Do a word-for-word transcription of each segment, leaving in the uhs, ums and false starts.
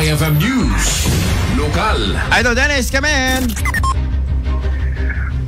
F M News. Lokal. Idol Dennis, come in.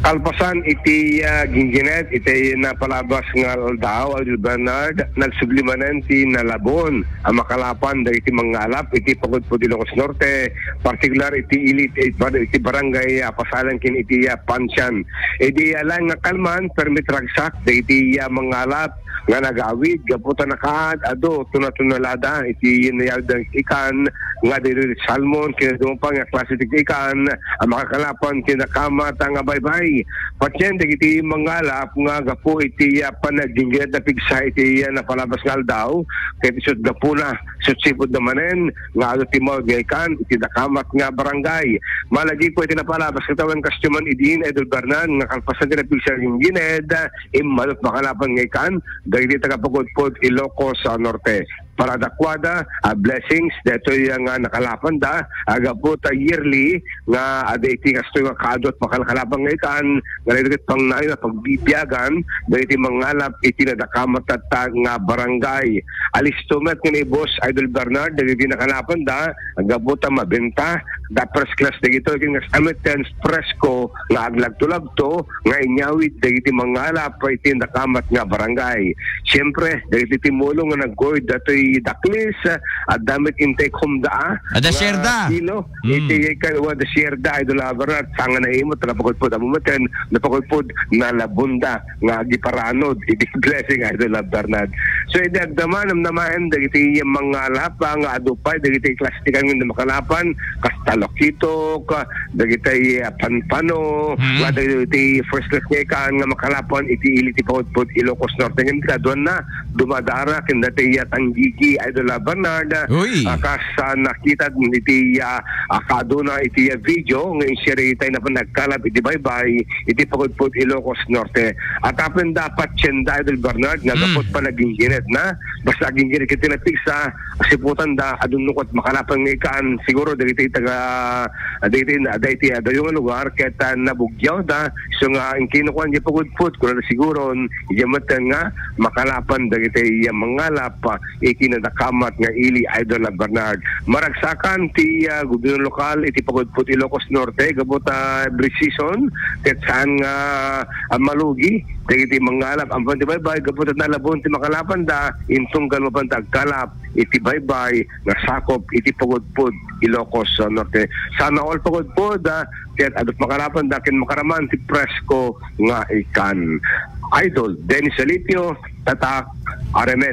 Kalpasan iti, ah, ginggined, iti napalabas nga aldaw, Idol Bernard, nagsubli manen ti nalabon a makalapan dagiti mangngalap iti pagudpod Ilocos Norte, partikular iti ili-, iti bar-, iti barangay, ah, Pasalan ken iti, ah, Pansian. Idi, ah, laeng nga kalman, permi ti ragsak dagiti, ah, mangngalap nga nagawid gapu ta nakaad-adu tuna-tunalada iti nayawid ikan nga diri salmon, ken adu pay nga klase ti ikan a makakalapan ti nakamat nga baybay. Patien dagiti mangngalap nga gapu iti, ah, panaginggired a pigsa iti, ah, napalabas nga aldaw, ket isut' gapuna, isut' sipud na manen nga adu ti maud nga ikan iti nakamat nga barangay. Malagip iti napalabas ket awan kastoy man idin, Idol Bernard, nga kalpasan ti napigsa nga ginggined, immadu't makalapan nga ikan dagiti taga-Pagudpod, Ilocos, ah, Norte. Para dakuada, ah, blessings daytoy nga nakalapanda, ah, gapu ta yearly nga adda iti kastoy nga kaadu a makalapan nga ikan, nga dagiti pangnayon a pagbibiagan dagiti mangngalap iti nadakamat tatta nga barangay. Alisto met nga ni Boss Idol Bernard dagiti nakalapanda, gapu ta mabenta da first class dagitoy ken nga sa met ken presko nga aglagto-lagto nga inyawid dagiti mangngalap iti nakamat nga barangay. Siempre, dagiti tumulong nga nagguid datoy daklis, adda met intay kumda, ah, Adda nga sierda. kilo. Mm. Iti kan-, wa, adda sierda, Idol Bernard, saan nga naimot, napagudpod, ammom met ken, napagudpod, nalabonda nga agiparanod iti blessing, Idol Bernard. So, idi agdama, namnamaen dagiti mangngalap, ah, nga adu pay dagiti klase ti ikan nga makalapan, kas ta lokitok, dagiti, ah, panpano, Mm. nga dagiti first class nga ikan nga makalapan iti ili ti Pagudpod, Ilocos Norte. Ngem kaduanna, dumadara ken dati, ah, tanggigi, Idol, ah, Bernard, Uy. ah, kas, ah, nakita iti, ah, ah, kaaduna iti, ah, video nga insirita nga panagkalap iti baybay iti Pagudpod, Ilocos Norte. At apen dapat sienda, Idol Bernard, nga Mm. gapu ta panaginggined na, basta aginggined ket ti napigsa, siputanda, adun no ket makalapan nga ikan, siguro dagiti taga, dagiti, dagiti adayo nga lugar, ket, ah, nabugyaw da, so nga, inkinukuan di pagudpod, kuna siguro, diyan met nga, makalapan dagiti, ah, mangalap, ah, iti nadakamat nga ili, Idol, ah, Bernard. Maragsakan ti, ah, gobierno lokal iti pagudpod Ilocos Norte, gapu ta every season, ket saan nga, ah, malugi, dagiti mangalap, ammon ti baybay, gapu ta nalabon ti makalapanda, intunggal mapanda agkalap, iti baybay nga sakop iti Pagudpod, Ilocos, ah, Norte. Sana all Pagudpod, ah, ket adut makalapanda ken makaraman ti presko nga ikan. Idol Dennis Alipio, Tatak, R M N.